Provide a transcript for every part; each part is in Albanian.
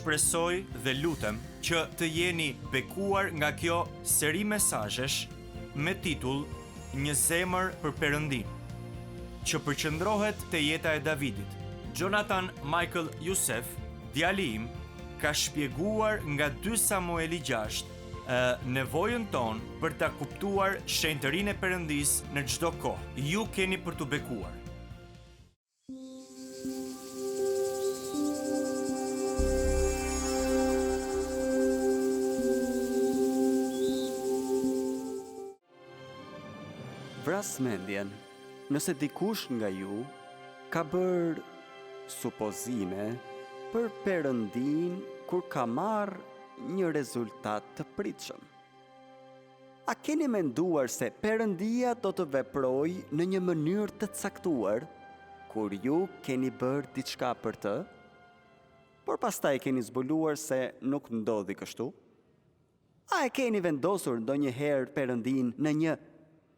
Shpresoj dhe lutem që të jeni bekuar nga kjo seri mesazhesh me titull Një zemër për Perëndinë, që përqendrohet te jeta e Davidit. Jonathan Michael Youssef, djali im, ka shpjeguar nga 2 Samueli 6 nevojën tonë për ta kuptuar shenjtërinë e Perëndisë në çdo kohë. Ju keni për t'u bekuar. Vras mendjen, nëse dikush nga ju ka bërë supozime për Perëndinë kur ka marrë një rezultat të pritshëm. A keni menduar se Perëndia do të veprojë në një mënyrë të caktuar kur ju keni bërë diçka për të, por pastaj keni zbuluar se nuk ndodhi kështu? A e keni vendosur ndonjëherë Perëndinë në një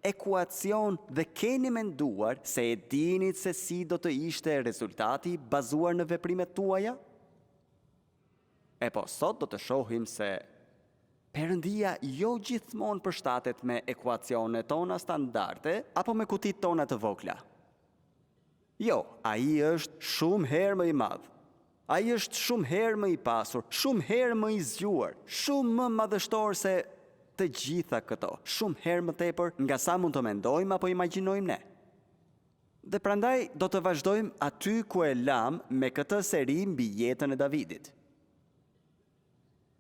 ekuacion dhe keni menduar se e dinit se si do të ishte rezultati bazuar në veprimet tuaja? E po, sot do të shohim se Perëndia jo gjithmonë përshtatet me ekuacionet tona standarde apo me kutitë tona të vogla. Jo, ai është shumë herë më i madh. Ai është shumë herë më i pasur, shumë herë më i zgjuar, shumë më madhështor se të gjitha këto, shumë herë më tepër nga sa mund të mendojmë apo imagjinojmë ne. Dhe prandaj do të vazhdojmë aty ku e lamë me këtë seri mbi jetën e Davidit.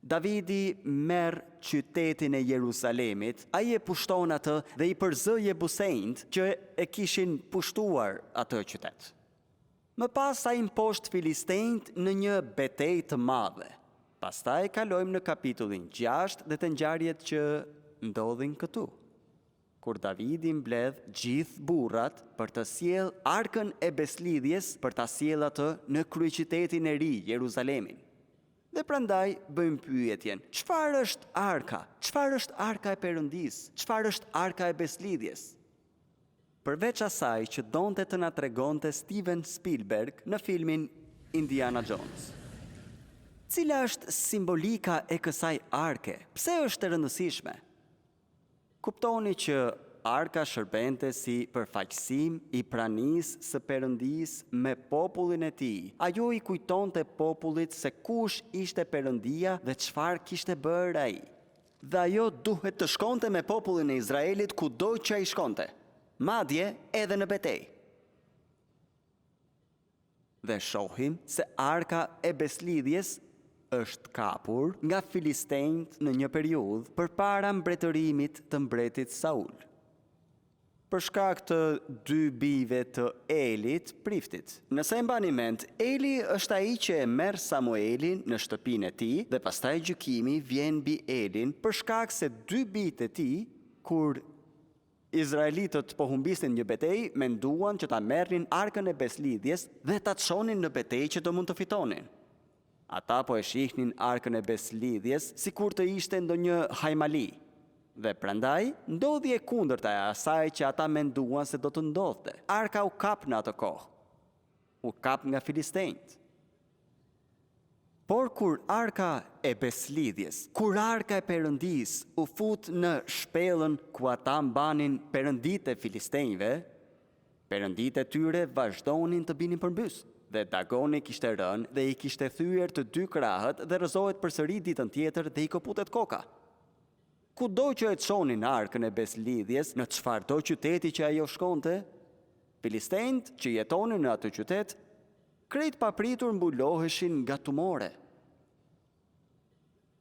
Davidi merr qytetin e Jerusalemit, ai e pushton atë dhe i përzë jebusenjtë që e kishin pushtuar atë qytet. Më pas ai mposht filistenjtë në një betejë të madhe. Pastaj kalojmë në kapitullin 6 dhe te ngjarjet që ndodhin këtu. Kur Davidi mbledh gjithë burrat për të sjellë arkën e besëlidhjes për ta sjellë atë në kryeqytetin e ri, Jeruzalemin. Dhe prandaj bëjmë pyetjen, çfarë është arka? Çfarë është arka e Perëndisë? Çfarë është arka e besëlidhjes? Përveç asaj që donte të na tregonte Steven Spielberg në filmin Indiana Jones. Cila është simbolika e kësaj arke? Pse është e rëndësishme? Kuptoni që Arka shërbente si përfaqësim i pranisë së Perëndisë me popullin e tij. Ajo i kujtonte popullit se kush ishte Perëndia dhe çfarë kishte bërë ai. Dhe ajo duhet të shkonte me popullin e Izraelit kudo që ai shkonte, madje edhe në betejë. Dhe shohim se Arka e Besëlidhjes është kapur nga filistenjtë në një periudhë përpara mbretërimit të mbretit Saul, për shkak të dy bijve të Elit, priftit. Nëse e mbani mend, Eli është ai që e merr Samuelin në shtëpinë e tij dhe pastaj gjykimi vjen mbi Elin për shkak se dy bijtë e tij, kur Izraelitët po humbisnin një betejë, menduan që ta merrnin Arkën e Besëlidhjes dhe ta çonin në betejë që të mund të fitonin. Ata po e shihnin Arkën e Besëlidhjes sikur të ishte ndonjë hajmali. Dhe prandaj, ndodhi e kundërta e asaj që ata menduan se do të ndodhte. Arka u kap në atë kohë. U kap nga filistenjtë. Por kur Arka e Besëlidhjes, kur Arka e Perëndisë u fut në shpellën ku ata mbanin perënditë e filistenjve, perënditë e tyre vazhdonin të binin përmbys, dhe Dagoni kishte rënë dhe i kishte thyer të dy krahët dhe rrëzohet përsëri ditën tjetër dhe i këputet koka. Kudo që e çonin Arkën e Besëlidhjes, në çfarëdo qyteti që ajo shkonte, filistenjtë që jetonin në atë qytet, Krejt papritur mbuloheshin nga tumore.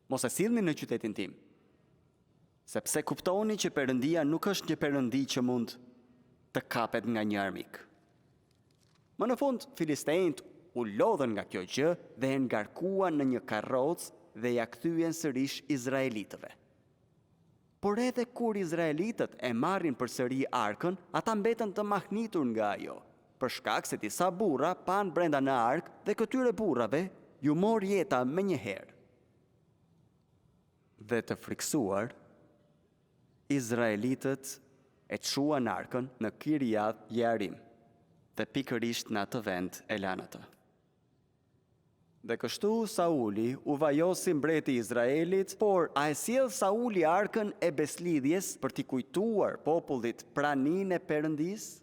Mos e sillni në qytetin tim. Sepse kuptoni që Perëndia nuk është një Perëndi që mund të kapet nga një armik. Më në fund, filistenjtë u lodhën nga kjo gjë dhe e ngarkuan në një karrocë dhe ia kthyen sërish izraelitëve. Por edhe kur izraelitët e marrin përsëri arkën, ata mbetën të mahnitur nga ajo, për shkak se disa burra panë brenda në arkë dhe këtyre burrave iu mor jeta menjëherë. Dhe të frikësuar, izraelitët e çuan arkën në Kiriath Jearim dhe pikërisht në atë vend e lanë atë. Dhe kështu Sauli u vajos si mbreti i Izraelit, por a e sjell Sauli arkën e besëlidhjes për t'i kujtuar popullit praninë e Perëndisë?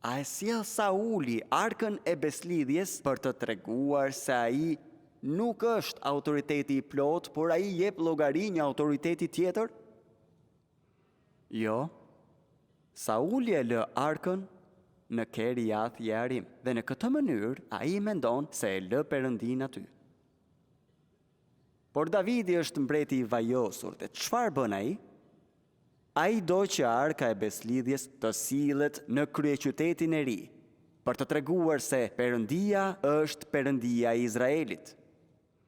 A e sjell Sauli arkën e besëlidhjes për të treguar se ai nuk është autoriteti i plotë, por ai i jep llogari një autoriteti tjetër? Jo. Sauli e lë arkën në Keriath Jearim dhe në këtë mënyrë ai mendon se e lë Perëndinë aty. Por Davidi është mbreti i vajosur dhe çfarë bën ai? Ai do që arka e besëlidhjes të sillet në kryeqytetin e ri, për të treguar se Perëndia është Perëndia e Izraelit.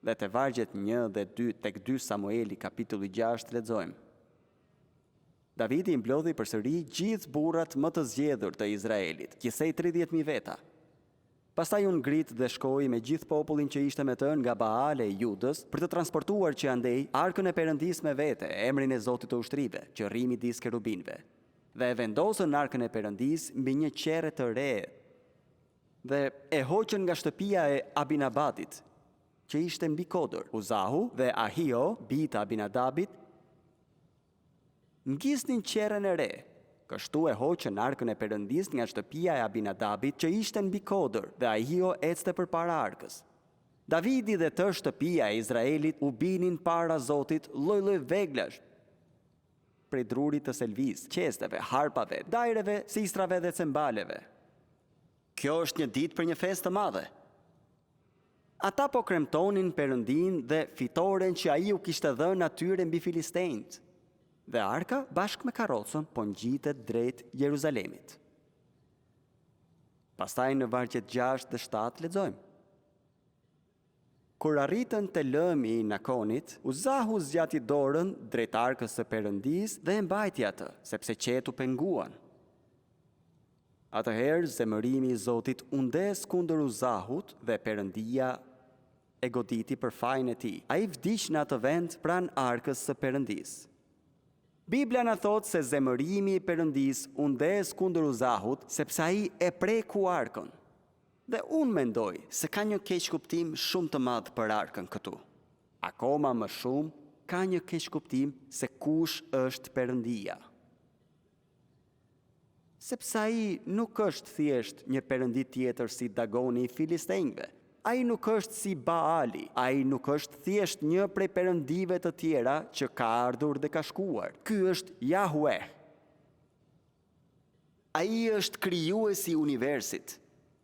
Dhe te vargjet një dhe dy tek dy Samueli kapitulli gjashtë lexojmë, Davidi i mblodhi përsëri gjithë burrat më të zgjedhur të Izraelit, gjithsej 30.000 veta. Pastaj u ngrit dhe shkoi me gjithë popullin që ishte me të nga Baale i Judës për të transportuar që andej arkën e Perëndisë me vete, emrin e Zotit të ushtrive, që rri midis kerubinëve. Dhe e vendosën arkën e Perëndisë mbi një qerre të re Dhe e hoqën nga shtëpia e Abinadabit, që ishte mbi kodër. Uzahu dhe Ahio, bij të Abinadabit, ngisnin qerren e re. Kështu e hoqën arkën e Perëndisë nga shtëpia e Abinadabit, që ishte mbi kodër, dhe Ahio ecte përpara arkës. Davidi dhe tërë shtëpia e Izraelit u binin para Zotit lloj-lloj veglash prej drurit të selvisë, qesteve, harpave, dajreve, sistrave dhe cembaleve. Kjo është një ditë për një festë të madhe. Ata po kremtonin Perëndinë dhe fitoren që ai u kishte dhënë atyre mbi filistenjtë. Dhe arka bashkë me karrocën po ngjitet drejt Jeruzalemit. Pastaj në vargjet 6 dhe 7 lexojmë. Kur arritën te lëmi i Nakonit, Uzahu zgjati dorën drejt arkës së Perëndisë dhe e mbajti atë, sepse qetë u penguan. Atëherë zemërimi i Zotit u ndez kundër Uzahut dhe Perëndia e goditi për fajin e tij. Ai vdiq në atë vend pranë arkës së Perëndisë. Bibla na thotë se zemërimi i Perëndisë u ndez kundër Uzahut sepse ai e preku arkën. Dhe unë mendoj se ka një keqkuptim shumë të madh për arkën këtu. Akoma më shumë ka një keqkuptim se kush është Perëndia. Sepse ai nuk është thjesht një perëndi tjetër si Dagoni i filistenjve. Ai nuk është si Baali, ai nuk është thjesht një prej perëndive të tjera që ka ardhur dhe ka shkuar. Ky është Jahweh. Ai është krijuesi i universit,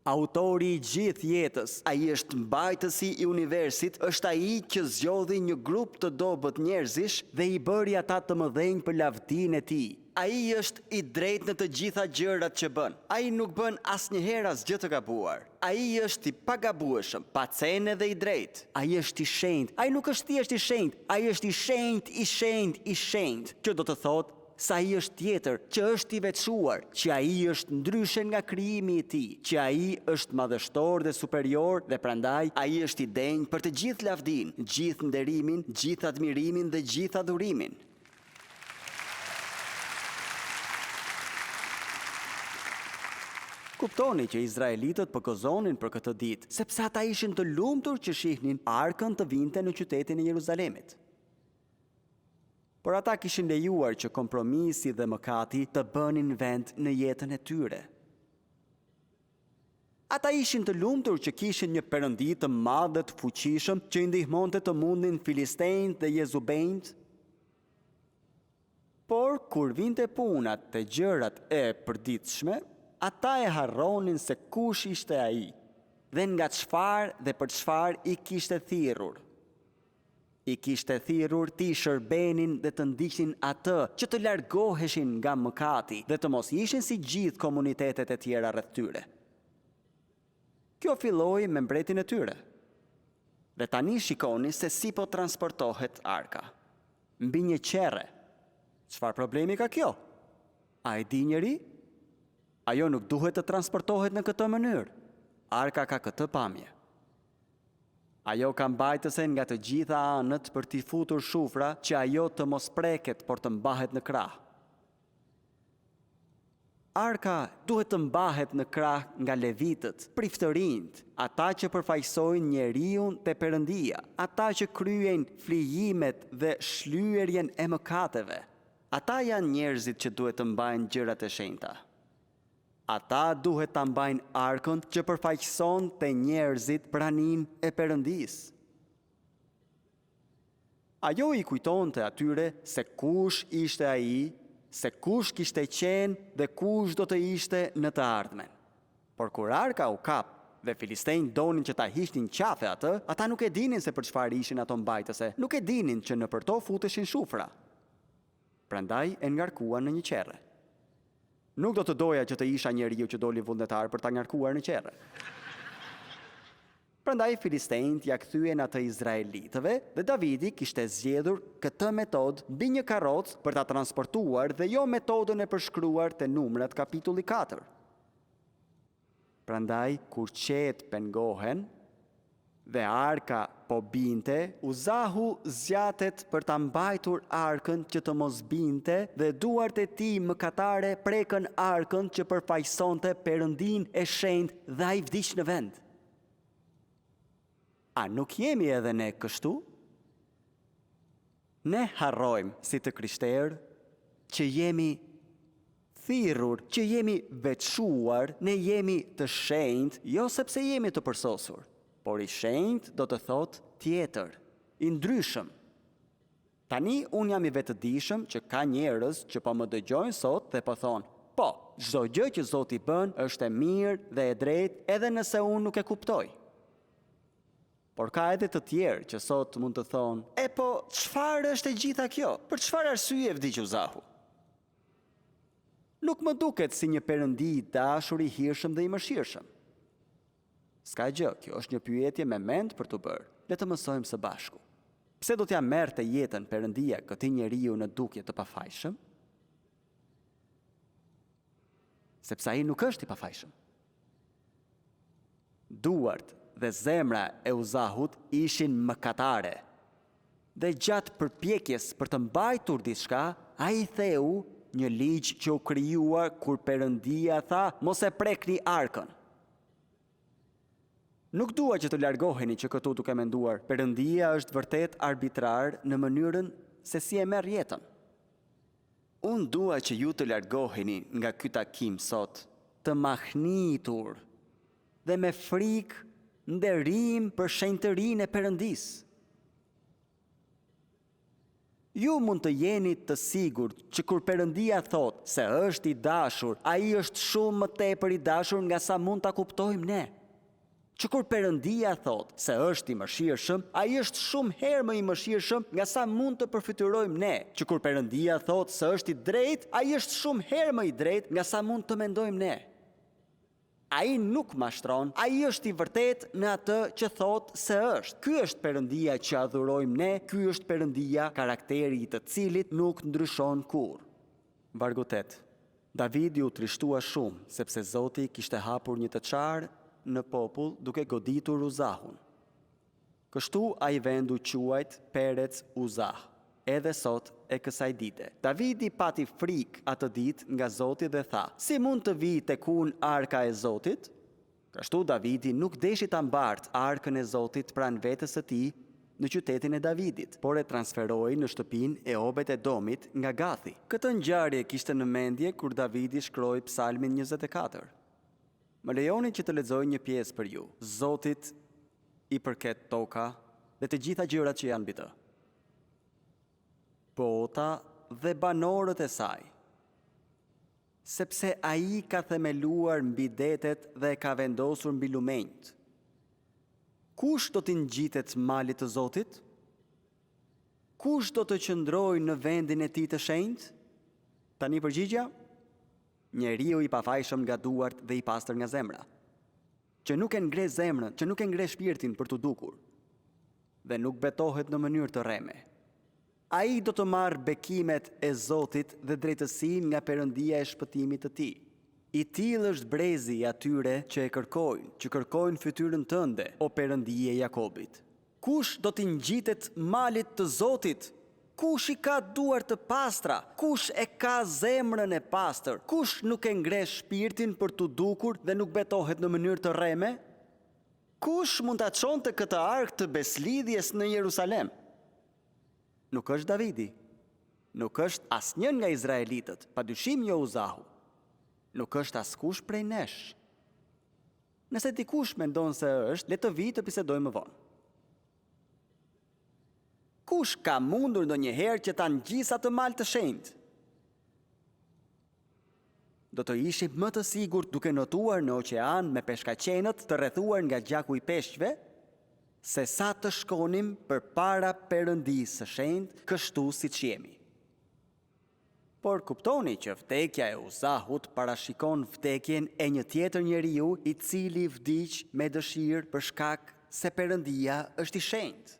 autori i gjithë jetës, ai është mbajtësi i universit, është ai që zgjodhi një grup të dobët njerëzish dhe i bëri ata të mëdhenj për lavdinë e tij. Ai është i drejtë në të gjitha gjërat që bën. Ai nuk bën asnjëherë asgjë të gabuar. Ai është i pagabueshëm, pa cene dhe i drejtë. Ai është i shenjtë. Ai nuk është thjesht i shenjtë, ai është i shenjtë, i shenjtë, i shenjtë, që do të thotë se ai është tjetër, që është i veçuar, që ai është ndryshe nga krijimi i tij, që ai është madhështor dhe superior dhe prandaj ai është i denjë për të gjithë lavdinë, gjithë nderimin, gjithë admirimin dhe gjithë adhurimin. Kuptoni që izraelitët po gëzonin për këtë ditë, sepse ata ishin të lumtur që shihnin arkën të vinte në qytetin e Jeruzalemit. Por ata kishin lejuar që kompromisi dhe mëkati të bënin vend në jetën e tyre. Ata ishin të lumtur që kishin një perëndi të madh dhe të fuqishëm që i ndihmonte të mundnin filistenjtë dhe jezubenjtë. Por kur vinte puna te gjërat e përditshme, ata e harronin se kush ishte ai dhe nga çfarë dhe për çfarë i kishte thirrur. I kishte thirrur t'i shërbenin dhe të ndiqnin atë, që të largoheshin nga mëkati dhe të mos ishin si gjithë komunitetet e tjera rreth tyre. Kjo filloi me mbretin e tyre. Dhe tani shikoni se si po transportohet arka. Mbi një qerre. Çfarë problemi ka kjo? A e di njeri? Ajo nuk duhet të transportohet në këtë mënyrë. Arka ka këtë pamje. Ajo ka mbajtëse nga të gjitha anët për t'i futur shufra që ajo të mos preket por të mbahet në krah. Arka duhet të mbahet në krah nga levitët, priftërinjtë, ata që përfaqësojnë njeriun te Perëndia, ata që kryejnë flijimet dhe shlyerjen e mëkateve. Ata janë njerëzit që duhet të mbajnë gjërat e shenjta. Ata duhet ta mbajnë arkën që përfaqëson te njerëzit praninë e Perëndisë. Ajo i kujtonte atyre se kush ishte ai, se kush kishte qenë dhe kush do të ishte në të ardhmen. Por kur arka u kap dhe filistenjtë donin që ta hiqnin qafe atë, ata nuk e dinin se për çfarë ishin ato mbajtëse, nuk e dinin që nëpër to futeshin shufra. Prandaj e ngarkuan në një qerre. Nuk do të doja që të isha njeriu që doli vullnetar për ta ngarkuar në qerre. Prandaj filistenjtë ia kthyen atë izraelitëve dhe Davidi kishte zgjedhur këtë metodë mbi një karrocë për ta transportuar dhe jo metodën e përshkruar te Numrat kapitulli katër. Prandaj kur qetë pengohen dhe arka po binte, Uzahu zgjatet për ta mbajtur arkën që të mos binte dhe duart e tij mëkatare prekën arkën që përfaqësonte Perëndinë e shenjtë dhe ai vdiq në vend. A nuk jemi edhe ne kështu? Ne harrojmë si të krishterë që jemi thirrur, që jemi veçuar, ne jemi të shenjtë, jo sepse jemi të përsosur, por i shenjtë do të thotë tjetër, i ndryshëm. Tani unë jam i vetëdijshëm që ka njerëz që po më dëgjojnë sot dhe po thonë, Po, çdo gjë që Zoti bën është e mirë dhe e drejtë edhe nëse unë nuk e kuptoj. Por ka edhe të tjerë që sot mund të thonë, E po, çfarë është e gjitha kjo? Për çfarë arsye vdiq Uzahu? Nuk më duket si një Perëndi i dashur, i hirshëm dhe i mëshirshëm. S'ka gjë, kjo është një pyetje me mend për t'u bërë. Le të mësojmë së bashku. Pse do t'ia merrte jetën Perëndia këtij njeriu në dukje të pafajshëm? Sepse ai nuk është i pafajshëm. Duart dhe zemra e Uzahut ishin mëkatare. Dhe gjatë përpjekjes për të mbajtur diçka, ai theu një ligj që u krijua kur Perëndia tha, Mos e prekni arkën. Nuk dua që të largoheni që këtu duke menduar, Perëndia është vërtet arbitrar në mënyrën se si e merr jetën. Unë dua që ju të largoheni nga ky takim sot të mahnitur dhe me frikë nderim për shenjtërinë e Perëndisë. Ju mund të jeni të sigurt që kur Perëndia thotë se është i dashur, ai është shumë më tepër i dashur nga sa mund ta kuptojmë ne. Që kur Perëndia thotë se është i mëshirshëm, ai është shumë herë më i mëshirshëm nga sa mund të përfytyrojmë ne. Që kur Perëndia thotë se është i drejtë, ai është shumë herë më i drejtë nga sa mund të mendojmë ne. Ai nuk mashtron, ai është i vërtetë në atë që thotë se është. Ky është Perëndia që adhurojmë ne, ky është Perëndia, karakteri i të cilit nuk ndryshon kurrë. Vargu tetë, Davidi u trishtua shumë, sepse Zoti kishte hapur një të çarë në popull duke goditur Uzahun. Kështu ai vend u quajt Perec Uzah, edhe sot e kësaj dite. Davidi pati frikë atë ditë nga Zoti dhe tha, Si mund të vijë tek unë arka e Zotit? Kështu Davidi nuk deshi ta mbartë arkën e Zotit pranë vetes së tij në qytetin e Davidit, por e transferoi në shtëpinë e Obed-Edomit nga Gathi. Këtë ngjarje kishte në mendje kur Davidi shkroi Psalmin 24. Më lejoni që të lexoj një pjesë për ju. Zotit i përket toka dhe të gjitha gjërat që janë mbi të. Bota dhe banorët e saj. Sepse ai ka themeluar mbi detet dhe e ka vendosur mbi lumenjtë. Kush do t'i ngjitet malit të Zotit? Kush do të qëndrojë në vendin e tij të shenjtë? Tani përgjigja? Njeriu i pafajshëm nga duart dhe i pastër nga zemra. Që nuk e ngre zemrën, që nuk e ngre shpirtin për t'u dukur dhe nuk betohet në mënyrë të rreme. Ai do të marrë bekimet e Zotit dhe drejtësinë nga Perëndia e shpëtimit të tij. I tillë është brezi i atyre që e kërkojnë, që kërkojnë fytyrën tënde, o Perëndi e Jakobit. Kush do t'i ngjitet malit të Zotit? Kush i ka duart të pastra? Kush e ka zemrën e pastër? Kush nuk e ngre shpirtin për t'u dukur dhe nuk betohet në mënyrë të rreme? Kush mund ta çonte këtë arkë të besëlidhjes në Jerusalem? Nuk është Davidi. Nuk është asnjë nga izraelitët, padyshim jo Uzahu. Nuk është askush prej nesh. Nëse dikush mendon se është, le të vijë të bisedojmë më vonë. Kush ka mundur ndonjëherë që ta ngjisë atë mal të shenjtë? Do të ishim më të sigurt duke notuar në oqean me peshkaqenët të rrethuar nga gjaku i peshqve, sesa të shkonim përpara Perëndisë së shenjtë kështu siç jemi. Por kuptoni që vdekja e Uzahut parashikon vdekjen e një tjetër njeriu i cili vdiq me dëshirë për shkak se Perëndia është i shenjtë.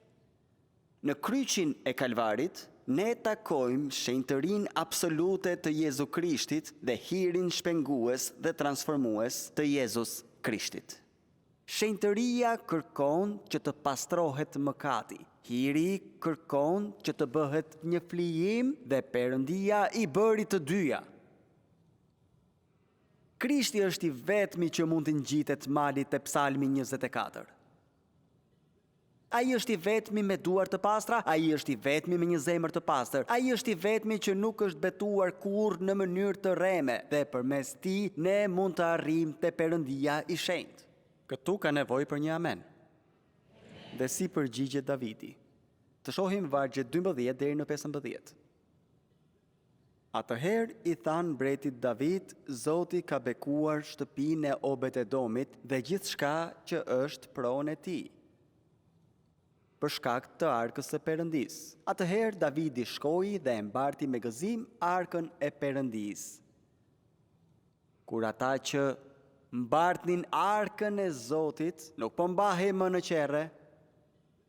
Në kryqin e Kalvarit, ne takojmë shenjtërinë absolute të Jezu Krishtit dhe hirin shpengues dhe transformues të Jezus Krishtit. Shenjtëria kërkon që të pastrohet mëkati, hiri kërkon që të bëhet një flijim dhe Perëndia i bëri të dyja. Krishti është i vetmi që mund t'i ngjitet malit te Psalmi 24. Ai është i vetmi me duar të pastra, ai është i vetmi me një zemër të pastër, ai është i vetmi që nuk është betuar kurrë në mënyrë të rreme dhe përmes tij ne mund të arrijmë te Perëndia i shenjtë. Këtu ka nevojë për një amen. Dhe si përgjigjet Davidi? Të shohim vargjet 12 deri në 15. Atëherë i thanë mbretit David, Zoti ka bekuar shtëpinë e Obed-Edomit dhe gjithçka që është pronë e tij, për shkak të arkës së Perëndisë. Atëherë Davidi shkoi dhe e mbarti me gëzim arkën e Perëndisë. Kur ata që mbartnin arkën e Zotit nuk po mbahej më në qerre,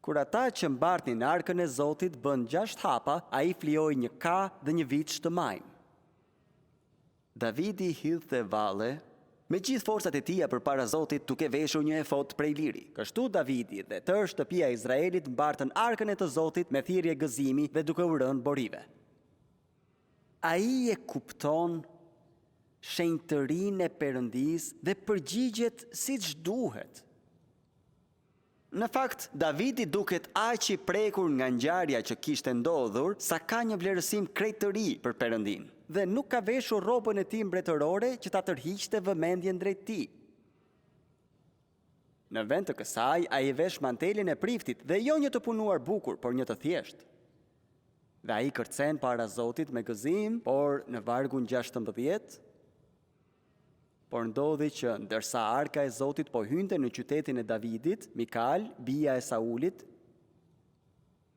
Kur ata që mbartnin arkën e Zotit bënë gjashtë hapa, ai flijoi një ka dhe një viç të majmë. Davidi hidhte valle me gjithë forcat e tija përpara Zotit duke veshur një efod prej liri. Kështu Davidi dhe tërë shtëpia e Izraelit mbartën arkën e të Zotit me thirrje gëzimi dhe duke u rënë borive. Ai e kupton shenjtërinë e Perëndisë dhe përgjigjet siç duhet. Në fakt, Davidi duket aq i prekur nga ngjarja që kishte ndodhur, sa ka një vlerësim krejt të ri për Perëndinë. Dhe nuk ka veshur rrobën e tij mbretërore që ta tërhiqte vëmendjen drejt tij. Në vend të kësaj, ai vesh mantelin e priftit dhe jo një të punuar bukur, por një të thjeshtë. Dhe ai kërcen para Zotit me gëzim, por në vargun 16, Por ndodhi që, ndërsa arka e Zotit po hynte në qytetin e Davidit, Mikal, bija e Saulit,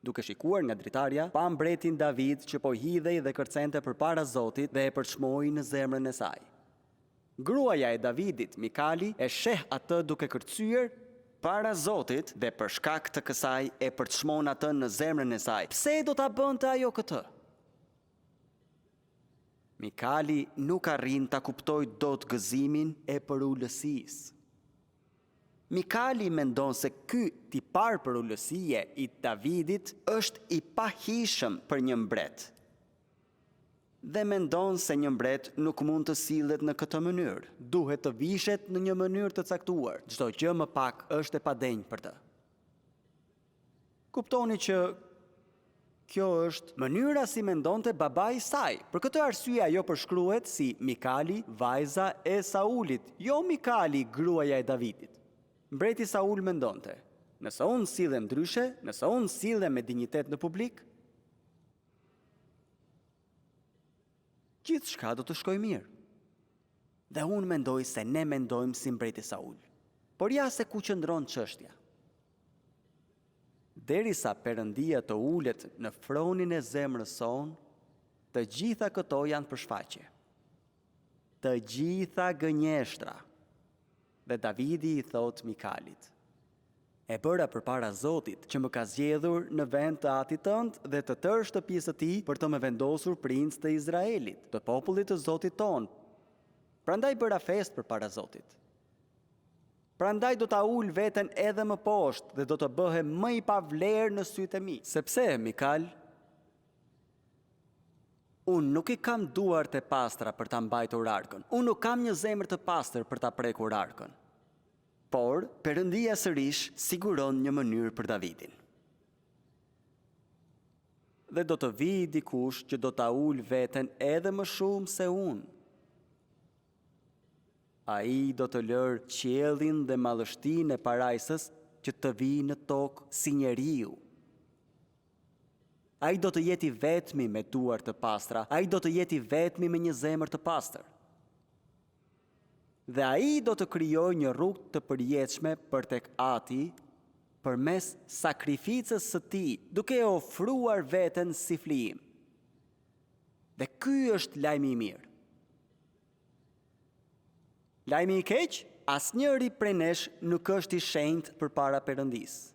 duke shikuar nga dritarja, pa mbretin David që po hidhej dhe kërcente përpara Zotit dhe e përçmoi në zemrën e saj. Gruaja e Davidit, Mikali, e sheh atë duke kërcyer para Zotit dhe për shkak të kësaj e përçmon atë në zemrën e saj. Pse do ta bënte ajo këtë? Mikali nuk arrin ta kuptojë dot gëzimin e përulësisë. Mikali mendon se ky tipar përulësie i Davidit është i pahijshëm për një mbret. Dhe mendon se një mbret nuk mund të sillet në këtë mënyrë, duhet të vishet në një mënyrë të caktuar, çdo gjë më pak është e padenjë për të. Kuptoni që kjo është mënyra si mendonte babai i saj. Për këtë arsye ajo përshkruhet si Mikali, vajza e Saulit, jo Mikali, gruaja e Davidit. Mbreti Saul mendonte, nëse unë sillem ndryshe, nëse unë sillem me dinjitet në publik, gjithçka do të shkojë mirë. Dhe unë mendoj se ne mendojmë si mbreti Saul. Por ja se ku qëndron çështja. Derisa Perëndia të ulet në fronin e zemrës sonë, të gjitha këto janë për shfaqje. Të gjitha gënjeshtra. Dhe Davidi i thotë Mikalit, E bëra përpara Zotit, që më ka zgjedhur në vend të atit tënd dhe të tërë shtëpisë së tij për të më vendosur princ të Izraelit, të popullit të Zotit tonë. Prandaj bëra festë përpara Zotit. Prandaj do ta ul veten edhe më poshtë dhe do të bëhem më i pavlerë në sytë e mi. Sepse, Mikal, Unë nuk i kam duart e pastra për ta mbajtur arkën. Unë nuk kam një zemër të pastër për ta prekur arkën. Por, Perëndia sërish siguron një mënyrë për Davidin. Dhe do të vijë dikush që do ta ulë veten edhe më shumë se unë. Ai do të lërë qiellin dhe madhështinë e parajsës që të vijë në tokë si njeriu. Ai do të jetë i vetmi me duar të pastra, ai do të jetë i vetmi me një zemër të pastër. Dhe ai do të krijojë një rrugë të përjetshme për tek Ati përmes sakrificës së tij, duke e ofruar veten si flijim. Dhe ky është lajmi i mirë. Lajmi i keq? Asnjëri prej nesh nuk është i shenjtë përpara Perëndisë.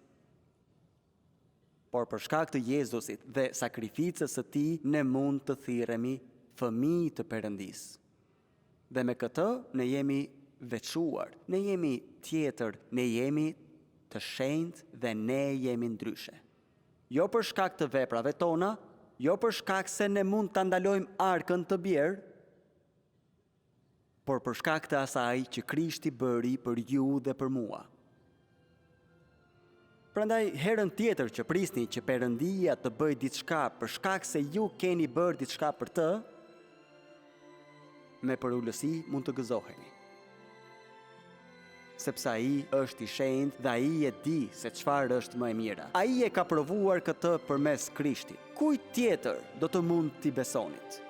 Por për shkak të Jezusit dhe sakrificës së tij ne mund të thirremi fëmijë të Perëndisë. Dhe me këtë ne jemi veçuar, ne jemi tjetër, ne jemi të shenjtë dhe ne jemi ndryshe. Jo për shkak të veprave tona, jo për shkak se ne mund ta ndalojmë arkën të bjerë, por për shkak të asaj që Krishti bëri për ju dhe për mua. Prandaj herën tjetër që prisni që Perëndia të bëjë diçka për shkak se ju keni bërë diçka për të, me përulësi mund të gëzoheni. Sepse ai është i shenjtë dhe ai e di se çfarë është më e mira. Ai e ka provuar këtë përmes Krishtit. Kujt tjetër do të mund t'i besonit?